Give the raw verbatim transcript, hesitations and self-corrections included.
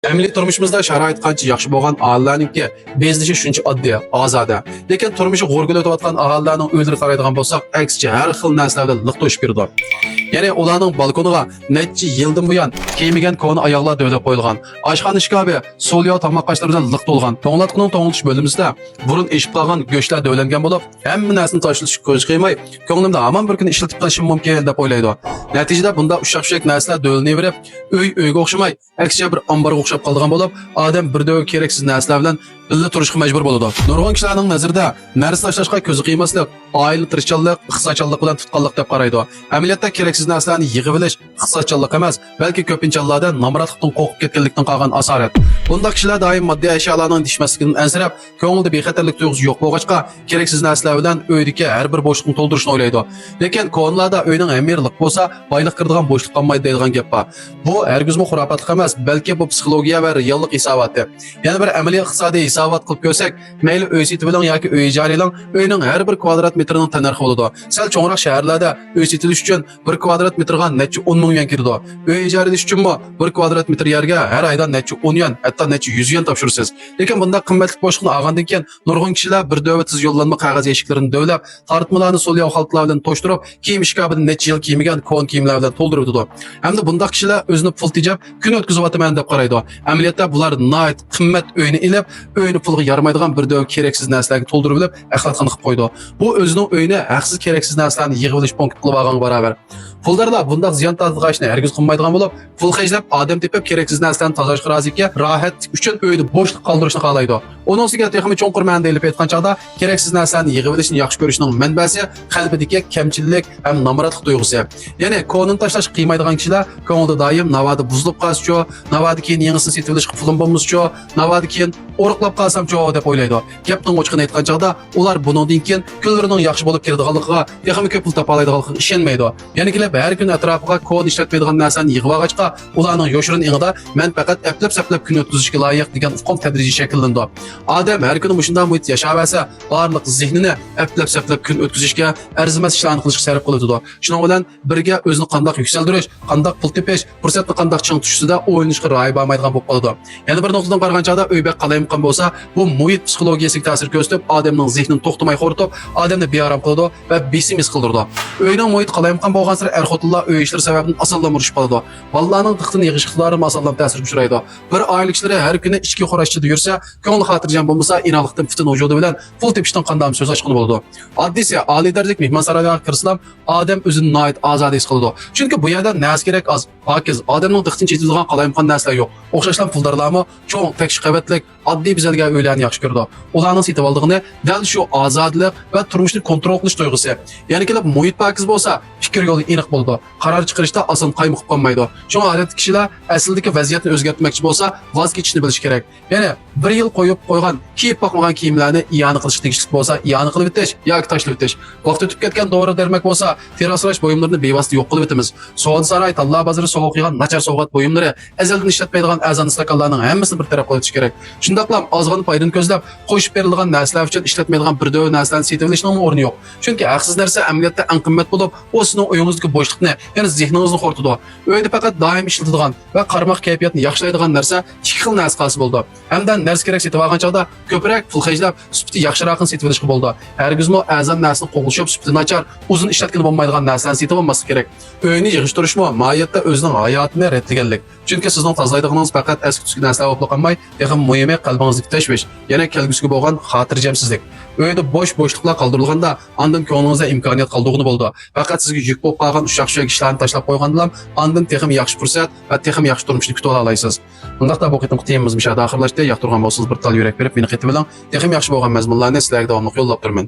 ئەمەلىي تۇرمۇشىمىزدا شارائىت قانچە ياخشى بولغان ئاھالىلەرنىڭكى بېزىنىشى شۇنچە ئاددىي، ئازادە. لېكىن تۇرمۇشى غورىگىل ئۆتۈۋاتقان ئاھالىلەرنىڭ ئۆيلىرىگە قارايدىغان بولساق، ئەكسىچە ھەر خىل نەرسىلەر بىلەن لىق توشۇپ كىرىدۇ. يەنى ئۇلارنىڭ بالكونىغا نەچچە يىلدىن بۇيان كىيمىگەن كونا ئاياغلار دۆۋىلەپ قويۇلغان. ئاشخانا ئىشكاپى سولياۋ تاماق قاشلىرى بىلەن لىق تولغان. توڭلاتقۇنىڭ توڭلىتىش بۆلمىسىدە بۇرۇن ئېشىپ قالغان گۆشلەر دۆۋىلەنگەن بولۇپ، ھەممە نەرسىنى تاشلىشقا كۆزى قىيماي، كۆڭلۈمدە ھامان بىر كۈنى ئىشلىتىپ قېلىشىم مۇمكىن دەپ ئويلايدۇ. نەتىجىدە بۇنداق ئۇششاق-چۈششەك نەرسىلەر دۆۋىلىنىۋېرىپ، ئۆي ئۆيگە ئوخشىماي، ئەكسىچە بىر ئامبارغا ئوخشاپ قالىدىغان بولۇپ، ئادەم بىر دۆۋە كېرەكسىز نەرسىلەر بىلەن بىللە تۇرۇشقا مەجبۇر بولىدۇ. نۇرغۇن كىشىلەرنىڭ نەزىرىدە نەرسە تاشلاشقا كۆزى قىيماسلىق، ئائىلىنى تىرىشچانلىق، ئىقتىسادچانلىق بىلەن تۇتقانلىق دەپ قارايدۇ. ئەمەلىيەتتە كېرەكسىز نەرسىلەرنى يىغىۋېلىش ئىقتىسادچانلىق ئەمەس، بەلكى كۆپىنچە ھاللاردا نامراتلىقتىن قورقۇپ كەتكەنلىكتىن قالغان ئاسارەت. بۇنداق كىشىلەر دائىم ماددىي ئەشيالارنىڭ يېتىشمەسلىكىدىن ئەنسىرەپ، كۆڭلىدە بىخەتەرلىك تۇيغۇسى يوق بولغاچقا، كېرەكسىز نەرسىلەر بىلەن ئۆيدىكى ھەر بىر بوشلۇقنى تولدۇرۇشنى ئويلايدۇ. لېكىن كونىلاردا «ئۆينىڭ ھەممە يېرى لىق بولسا، بايلىق كىرىدىغان بوشلۇق قالمايدۇ» دەيدىغان گەپ بار. بۇ ھەرگىزمۇ خۇراپاتلىق ئەمەس، بەلكى بۇ پسىخولوگىيە ۋە رېئاللىق ھېساباتى. يەنە بىر ئەمەلىي ئىقتىسادىي ھېسابات قىلىپ كۆرسەك، مەيلى ئۆي سېتىۋېلىڭ ياكى ئۆي ئىجارە ئېلىڭ، ئۆينىڭ ھەر بىر كۋادرات مېتىرىنىڭ تەننەرخى بولىدۇ. سەل چوڭراق شەھەرلەردە ئۆي سېتىۋېلىش ئۈچۈن بىر كۋادرات مېتىرغا نەچچە ئون مىڭ يۈەن كېتىدۇ. ئۆي ئىجارە ئېلىش ئۈچۈنمۇ بىر كۋادرات مېتىر يەرگە ھەر ئايدا نەچچە ئون يۈەن، ھەتتا نەچچە يۈز يۈەن تاپشۇرىسىز. لېكىن بۇنداق قىممەتلىك بوشلۇقنى ئالغاندىن كېيىن، نۇرغۇن كىشىلەر بىر دۆۋە تېز يوللانما قەغەز يەشىكلىرىنى دۆۋىلەپ، تارتمىلارنى سولياۋ خالتىلار بىلەن توشتۇرۇپ، كىيىم ئىشكاپىدىن نەچچە يىل كىيمىگەن كونا كىيىملەر بىلەن تولدۇرۇۋېتىدۇ. ھەمدە بۇنداق كىشىلەر ئۆزىنى پۇل تېجەپ، كۈن ئۆتكۈزۈۋاتىمەن دەپ قارايدۇ. ئەمەلىيەتتە بۇلار ناھايىتى قىممەت ئۆينى ئېلىپ، ئۆينى پۇلغا يارىمايدىغان بىر دۆۋە كېرەكسىز نەرسىلەرگە تولدۇرۇۋېلىپ، ئەخلەتخانا قىلىپ قويىدۇ. بۇ ئۆزىنىڭ ئۆيىنى ھەقسىز كېرەكسىز نەرسىلەرنى يىغىۋېلىش پونكىتى قىلىۋالغانغا باراۋەر. پۇلدارلار بۇنداق زىيان تارتىدىغان ئىشنى ھەرگىز قىلمايدىغان بولۇپ، پۇل خەجلەپ، ئادەم تېپىپ، كېرەكسىز نەرسىلەرنى تازىلاشقا رازى ئىكەن، راھەت ئۈچۈن ئۆيدە بوشلۇق قالدۇرۇشنى خالايدۇ. ئۇنىڭ ئۈستىگە تېخىمۇ چوڭقۇر مەنىدە ئېلىپ ئېيتقان چاغدا، كېرەكسىز نەرسىلەرنى يىغىۋېلىشنى ياخشى كۆرۈشنىڭ مەنبەسى قەلبىدىكى كەمچىللىك ھەم نامراتلىق تۇيغۇسى. يەنى كونىنى تاشلاشقا قىيمايدىغان كىشىلەر كۆڭلىدە دائىم ناۋادا بۇزۇلۇپ قالسىچۇ، ناۋادا كېيىن يېڭىسىنى سېتىۋېلىشقا پۇلۇم بولمىسىچۇ، ناۋادا كېيىن ئورۇقلاپ قالسامچۇ دەپ ئويلايدۇ. گەپنىڭ ئوچۇقىنى ئېيتقان چاغدا، ئۇلار بۇنىڭدىن كېيىن كۈنلىرىنىڭ ياخشى بولۇپ كېلىدىغانلىقىغا، تېخىمۇ كۆپ پۇل تاپالايدىغانلىقىغا ئىشەنمەيدۇ. يەنە كېلىپ ھەر كۈنى ئەتراپىغا كونا ئىشلەتمەيدىغان نەرسىنى يىغىۋالغاچقا، ئۇلارنىڭ يوشۇرۇن ئېڭىدا «مەن پەقەت ئەپلەپ-سەپلەپ كۈن ئۆتكۈزۈشكە لايىق» دېگەن ئۇقۇم تەدرىجىي شەكىللىنىدۇ. ئادەم ھەر كۈنى مۇشۇنداق مۇھىتتا ياشاۋەرسە، بارلىق زېھنىنى ئەپلەپ-سەپلەپ كۈن ئۆتكۈزۈشكە، ئەرزىمەس ئىشلارنى قىلىشقا سەرپ قىلىۋېتىدۇ. شۇنىڭ بىلەن بىرگە ئۆزىنى قانداق يۈكسەلدۈرۈش، قانداق پۇل تېپىش، پۇرسەتنى قانداق چىڭ تۇتۇش ئۈستىدە ئويلىنىشقا رايى بارمايدىغان بولۇپ قالىدۇ. يەنە بىر نۇقتىدىن قارىغان چاغدا، ئۆي بەك قالايمىقان بولسا، بۇ مۇھىت پسىخولوگىيەسىگە تەسىر كۆرسىتىپ، ئادەمنىڭ زېھنىنى توختىماي خورىتىپ، ئادەمنى بىئارام قىلىدۇ ۋە بېسىم ھېس قىلدۇرىدۇ. ئۆينىڭ مۇھىتى قالايمىقان بولغانسېرى ئەر-خوتۇنلار ئۆي ئىشلىرى سەۋەبىدىن ئاسانلا ئۇرۇشۇپ قالىدۇ. بالىلارنىڭ دىققىتىنى يىغىش ئىقتىدارىمۇ ئاسانلا تەسىرگە ئۇچرايدۇ. بىر ئائىلە كىشىلىرى ھەر كۈنى ئىچكى خوراش ئىچىدە يۈرسە، كۆڭلى خاتىرجەم بولمىسا، ئىناقلىقتىن پۈتۈن ۋۇجۇدى بىلەن پۇل تېپىشتىن قانداقمۇ سۆز ئاچقىلى بولىدۇ. ئاددىيسى، ئالىي دەرىجىلىك مېھمانسارايلارغا كىرسىلام، ئادەم ئۆزىنى ناھايىتى ئازادە ھېس قىلىدۇ. چۈنكى بۇ يەردە نەرسە-كېرەك ئاز، پاكىز، ئادەمنىڭ دىققىتىنى چېچىۋېتىدىغان قالايمىقان نەرسىلەر يوق. ئوخشاشلا پۇلدارلارمۇ چوڭ تەكشى قەۋەتلىك، ئاددىي بېزەلگەن ئۆيلەرنى ياخشى كۆرىدۇ. ئۇلارنىڭ سېتىۋالىدىغىنى دەل شۇ ئازادىلىك ۋە تۇرمۇشنى كونترول قىلىش تۇيغۇسى. يەنە كېلىپ مۇھىت پاكىز بولسا، پىكىر يولى ئېنىق بولىدۇ. قارار چىقىرىشتا ئاسان قايمۇقۇپ قالمايدۇ. شۇڭا ئادەتتىكى كىشىلەر ئەسلىدىكى ۋەزىيەتنى ئۆزگەرتمەكچى بولسا، ۋاز كېچىشنى بىلىشى كېرەك. يەنى بىر يىل قويۇپ قويغان، كىيىپ باقمىغان كىيىملەرنى ئىئانە قىلىشقا تېگىشلىك بولسا، ئىئانە قىلىۋېتىش ياكى تاشلىۋېتىش. ۋاقتى ئۆتۈپ كەتكەن دورا-دەرمەك بولسا، تېرە ئاسراش بۇيۇملىرىنى بىۋاسىتە يوق قىلىۋېتىمىز. سودا ساراي، تاللا بازىرى سوۋغا قىلغان ناچار سوۋغات بۇيۇملىرى، ئەزەلدىن ئىشلەتمەيدىغان ئەرزان ئىستاكانلارنىڭ ھەممىسىنى بىر تەرەپ قىلىۋېتىش كېرەك. شۇنداقلا ئازغىنا پايدىنى كۆزلەپ، قوشۇپ بېرىلىدىغان نەرسىلەر ئۈچۈن ئىشلەتمەيدىغان بىر دۆۋە نەرسىلەرنى سېتىۋېلىشنىڭمۇ ئورنى يوق. چۈنكى ھەقسىز نەرسە ئەمەلىيەتتە ئەڭ قىممەت بولۇپ، ئۇ سىزنىڭ ئۆيىڭىزدىكى بوشلۇقنى، يەنى زېھنىڭىزنى خورىتىدۇ. ئۆيدە پەقەت دائىم ئىشلىتىدىغان ۋە قارىماق كەيپىياتنى ياخشىلايدىغان نەرسە ئىككى خىل نەرسە قالسا بولىدۇ. ھەمدە نەرسە-كېرەك سېتىۋالغان چاغدا كۆپرەك پۇل خەجلەپ، سۈپىتى ياخشىراقىنى سېتىۋېلىشقا بولىدۇ. ھەرگىزمۇ ئەرزان نەرسىنى قوغلىشىپ، سۈپىتى ناچار، ئۇزۇن ئىشلەتكىلى بولمايدىغان نەرسىلەرنى سېتىۋالماسلىق كېرەك. ئۆينى يىغىشتۇرۇشمۇ ماھىيەتتە ئۆزىنىڭ ھاياتىنى رەتلىگەنلىك. چۈنكى سىزنىڭ تازىلايدىغىنىڭىز پەقەت ئەسكى-تۈسكى نەرسىلەر بولۇپلا قالماي، تېخىمۇ مۇھىمى قەلبىڭىزدىكى تەشۋىش، يەنى كەلگۈسىگە بولغان خاتىرجەمسىزلىك. ئۆيدە بوش بوشلۇقلار قالدۇرۇلغاندا، ئاندىن كۆڭلىڭىزدە ئىمكانىيەت قالدۇرغىلى بولىدۇ. پەقەت سىزگە يۈك بولۇپ قالغان ئۇششاق-چۈششەك ئىشلارنى تاشلاپ قويغاندىلا، ئاندىن تېخىمۇ ياخشى پۇرسەت ۋە تېخىمۇ ياخشى تۇرمۇشنى كۈتۈۋالالايسىز. بۇنداقتا بۇ قېتىمقى تېمىمىز مۇشۇ يەردە ئاخىرلاشتى. ياقتۇرغان بولسىڭىز بىر تال يۈرەك بېرىپ مېنى قېتىۋېلىڭ. تېخىمۇ ياخشى بولغان مەزمۇنلارنى سىلەرگە داۋاملىق يوللاپ تۇرىمەن.